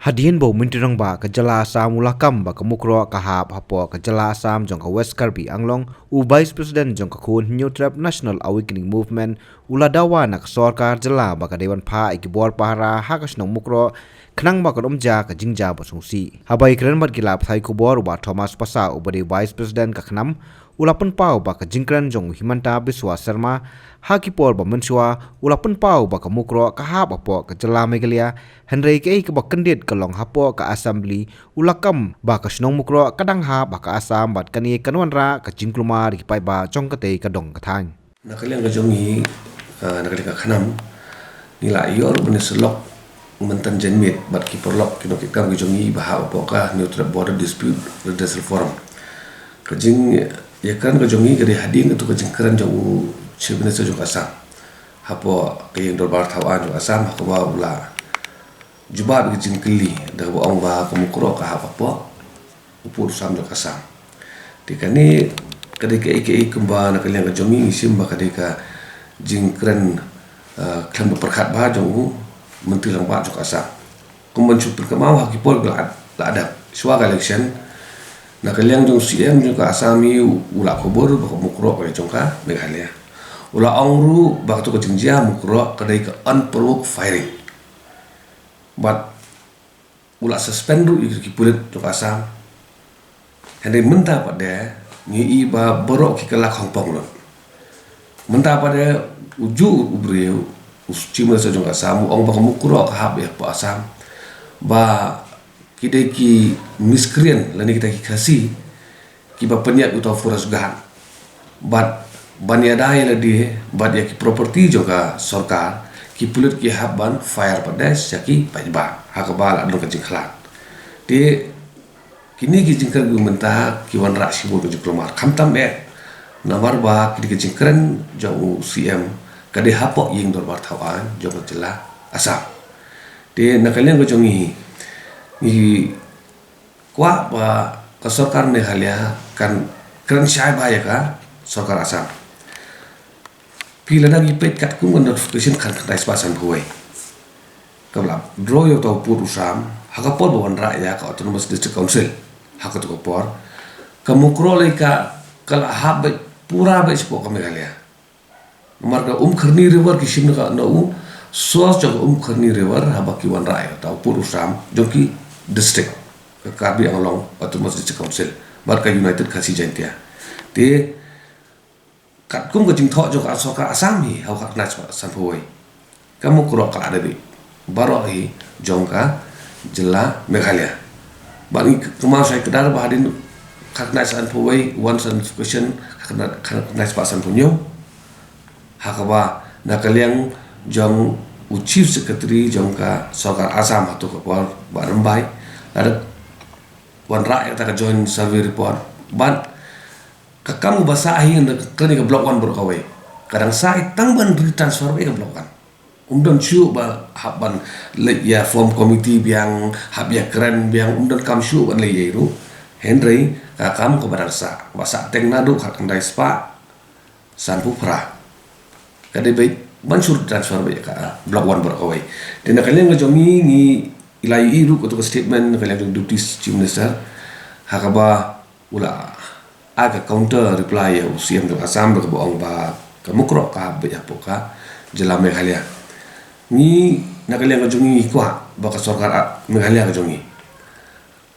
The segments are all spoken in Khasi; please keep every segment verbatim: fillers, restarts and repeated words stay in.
Hadien ba u Myntri Rangbah ka jylla Assam u la kam ba ka Mukroh ka hap hapoh ka jylla Assam jong ka West Karbi Anglong, u Vice President jong ka khun Hynñiewtrep National Awakening Movement u la dawa na ka sorkar jylla ba ka dei ban phah ïa ki bor pahara ha ka shnong Mukroh khnang ba kan ym jia ka jingjia ba sngewsih. Haba ïakren bad ki lad pathai khubor, u Bah Thomas Passah uba dei Vice President ka KHNAM u la pynpaw ba ka jingkren jong u Himanta Biswa Sarma ha ki por ba mynshuwa u la pynpaw ba ka Mukroh ka hap hapoh ka jylla Meghalaya, hynrei kaei kaba kyndit ka long hapoh ka Assembly u la kam ba ka shnong Mukroh ka dang hap ha ka Assam bad kane kan wanrah ka jingkulmar ïa ki paidbah jong katei ka dong ka thaiñ. Na ka liang ka jong ngi, ah, na ka liang ka KHNAM, ngi la ïoh ruh mynne sa lok mynta janmiet bad ki paralok ki nongkitkam ki jong ngi ba hap hapoh ka Hynñiewtrep Border Dispute Redressal Forum. Ka jingïakren ka jong ngi ka dei hadien katto ka jingkren jong u Chief Minister jong ka Assam hapoh ka ïing dorbar thaw aiñ jong ka Assam, ha kaba u la jubab ïa ka jingkylli da kaba ong ba ka Mukroh ka hap hapoh u pud u sam jong ka Assam. Te kane ka dei kaei kaei kumba na ka liang ka jong ngi ngi shim ba ka dei ka jingkren, ah, khlem da pyrkhat bha jong u Myntri Rangbah jong ka Assam. Kumban shu pynkynmaw ha ki por ba la, la dep shuwa ka election, na ka liang jong u C M jong ka Assam hi u la khubor ba ka Mukroh ka dei jong ka Meghalaya. U la ong ruh ba kato ka jingjia Mukroh ka dei ka unprovoked firing. Bad u la suspend ruh ïa ki pulit jong ka Assam. Hynrei mynta pat de ngi i ba baroh ki kylla khongpong lut. Mynta pat de u juh u briew, u Chief Minister jong ka Assam u ong ba ka Mukroh ka hap ïa ka Assam, ba ki dei ki miscreant lane kita ki Khasi kiba pynïap ïa uta u forest guard bad ban ïada ïa lade bad ïa ki property jong ka sorkar, ki pulit ki hap ban fire pat de sha ki paidbah, ha kaba la don ka jingkhlad. Te kine ki jingkren mynta ki wanrah shibun ka jingkulmar, khamtam eh namar ba kine ki jingkren jong u C M ka dei hapoh ïing dorbar thaw aiñ jong ka jylla Assam. Te na ka liang ka jong ngi, ngi kwah ba ka sorkar Meghalaya kan kren shai bha ïa ka sorkar Assam. Phi, lada ngi peit katkum ka notification khatkhyndai spah sanphew wei, kaba la draw ïa uta u pud u sam ha ka por ba wanrah ïa ka Autonomous District Council, ha kato ka por ka Mukroh lei ka, ka la hap beit pura beit shapoh ka Meghalaya. Namar ka Umkyrni River ki shim na ka, na u source jong ka Umkyrni River haba ki wanrah ïa uta u pud u sam jong ki district, ka Karbi Anglong Autonomous District Council bad ka United Khasi Jaintia. Te katkum ka jingthoh jong ka sorkar Assam hi ha u khatkhyndai spah sanphew wei, ka Mukroh ka la dei beit baroh hi jong ka jylla Meghalaya. Bad ngi kynmaw shai kdar ba hadien khatkhyndai spah sanphew wei, wan sa notification khatkhyndai, khatkhyndai spah sanphew hynñiew, ha kaba na ka liang jong u Chief Secretary jong ka sorkar Assam hato ka por, Bah Rymbai, la dep wanrah ïa kata ka joint survey report. Bad ka kam kaba sah hi na ka, kane ka Block One baroh kawei, ka dang sah hi tang ban retransfer beit ïa ka Block One. Ym don shuh ba hap ban leit ïa form committee biang, hap ïakren biang, ym don kam shuh ban leit ei ei ruh. Hynrei ka kam kaba dang sah, ba sah teng naduh khatkhyndai spah sanphew phra, ka dei beit ban shu transfer beit ïa ka Block One baroh kawei. Te na ka liang ka jong ngi, ngi la ïohi ruh kato ka statement na ka liang jong u Deputy Chief Minister, ha kaba u la ai ka counter reply ïa u C M jong Assam, da kaba ong ba ka Mukroh ka hap beit hapoh ka jylla Meghalaya. Ngi na ka liang ka jong ngi ngi kwah ba ka sorkar, ah, Meghalaya ka jong ngi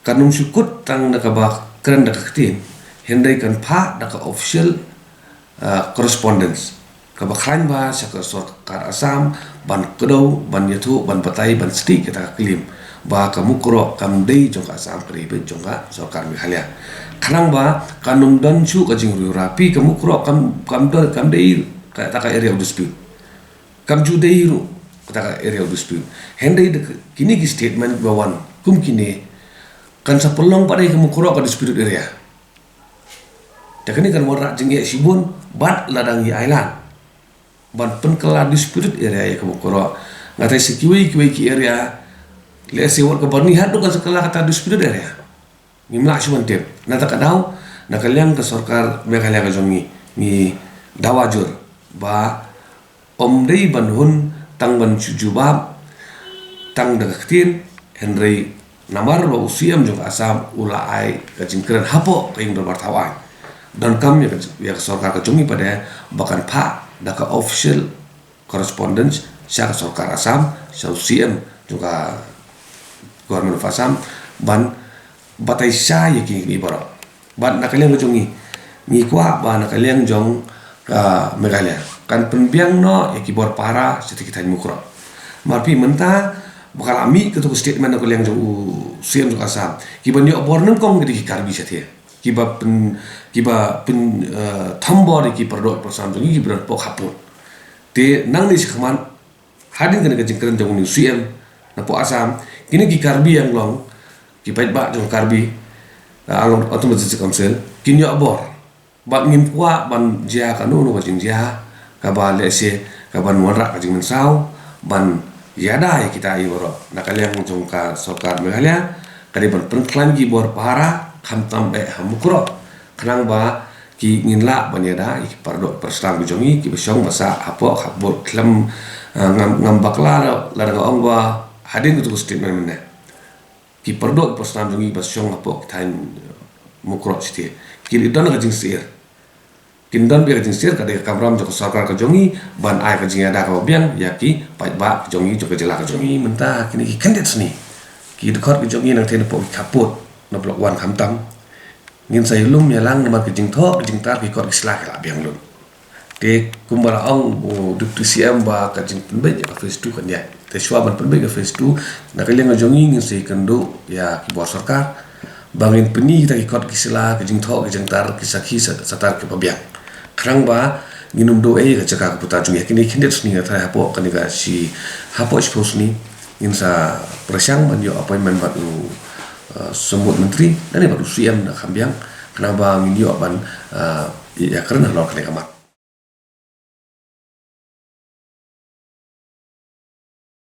kan ym shu kut tang da kaba kren da ka ktien, hynrei kan phah da ka official, ah, correspondence kaba khlaiñ bha sha ka sorkar Assam ban kdew, ban ïathuh, ban batai, ban stieh kata ka claim ba ka Mukroh kam dei jong ka Assam, ka dei beit jong ka sorkar Meghalaya. Khnang ba kan ym don shuh ka jingriewra, phi, ka Mukroh kam, kam don, kam dei kata ka area of dispute. Kam ju dei ruh kata ka area of dispute. Hynrei da kine ki statement ba wan kum kine kan sa pynlong pat ïa ka Mukroh ka disputed area. Te kane kan wanrah jingeh shibun bad lada ngi ailad ban pynkylla disputed area ïa ka Mukroh. Nga tharai sa kiwei kiwei ki area, lehse wat ka Byrnihat ruh kan sa kylla kata disputed area. Ngim lah shuh ban tip. Na kata ka daw, na ka liang ka sorkar Meghalaya ka jong ngi, ngi dawa jur ba ym dei ban hun tang ban shu jubab tang da ka ktien, Hynrei namar ba u C M jong ka Assam u la ai ka jingkren hapoh ka ïing dorbar thaw aiñ, donkam ïa ka, ïa ka sorkar ka jong ngi pat de ba kan phah da ka official correspondence sha ka sorkar Assam, sha u C M jong ka Government of Assam, ban batai sha ïa kine baroh. Bad na ka liang ka jong ngi, ngi kwah ba na ka liang jong ka Meghalaya kan pynbiang noh ïa ki bor pahara sha ki thaiñ Mukroh. Namar phi mynta ba ka la mih kato ka statement na ka liang jong u C M jong ka Assam, kiban ïoh bor nyngkong ki dei ki Karbi shatei, kiba pyn, kiba pyn, eh, thombor ïa ki para doh para snam jong ngi kiba don hapoh khapud. Te nangne shakhmat, hadien kane ka jingkren jong une u C M napoh Assam, kine ki Karbi Anglong, ki paidbah jong Karbi, uh, Anglong Autonomous District Council, kin ïoh bor. Bad ngim kwah ban jia kano kano ka jingjia kaba lehse kaban wanrah ka jingmynsaw ban ïada ïa kita i baroh. Na ka liang jong ka sorkar Meghalaya, ka dei ban pynkhlaiñ ki bor pahara khamtam eh ha Mukroh, khnang ba ki ngin lah ban ïada ïa ki para doh para snam ki jong ngi kiba shong ba sah hapoh khapud khlem, eh, ngam, ngam bakla la, la dang ong ba hadien kato ka statement mynne, ki para doh para snam jong ngi ba shong hapoh ki thaiñ, eh, Mukroh shatei ki don ka jingsyier. Kin don beit ka jingsyier, ka dei ka kamram jong ka sorkar ka jong ngi ban ai ka jingïada kaba biang ïa ki paidbah ka jong ngi jong ka jylla ka jong ngi. Mynta kine ki khyndiat sngi ki dkhot ka jong ngi nangtei napoh ki khapud na Block One khamtam, ngin sa ïalum ïalang namar ka jingthoh ka jingtar ki kot ki sla ki la biang lut. Te kumba la ong u Deputy C M ba ka jingpynbeit ïa ka phase two kan ïaid. Te shuwa ban pynbeit ka phase two, na ka liang ka jong ngi ngin sa ïakynduh ïa ki bor sorkar ba ngin pyni kita ki kot ki sla, ka jingthoh ka jingtar, ki sakhi sa, sa tar kiba biang, khnang ba ngin ym duh ei ka jaka ka puta jong ngi. Kine khyndiat sngi, nga tharai hapoh kane ka shi, hapoh shiphew sngi ngin sa pyrshang ban ïoh appointment bad u, uh, Symbud Myntri lane bad u C M na kham biang, khnang ba ngin ïoh ban, uh, ïakren halor kane ka mat.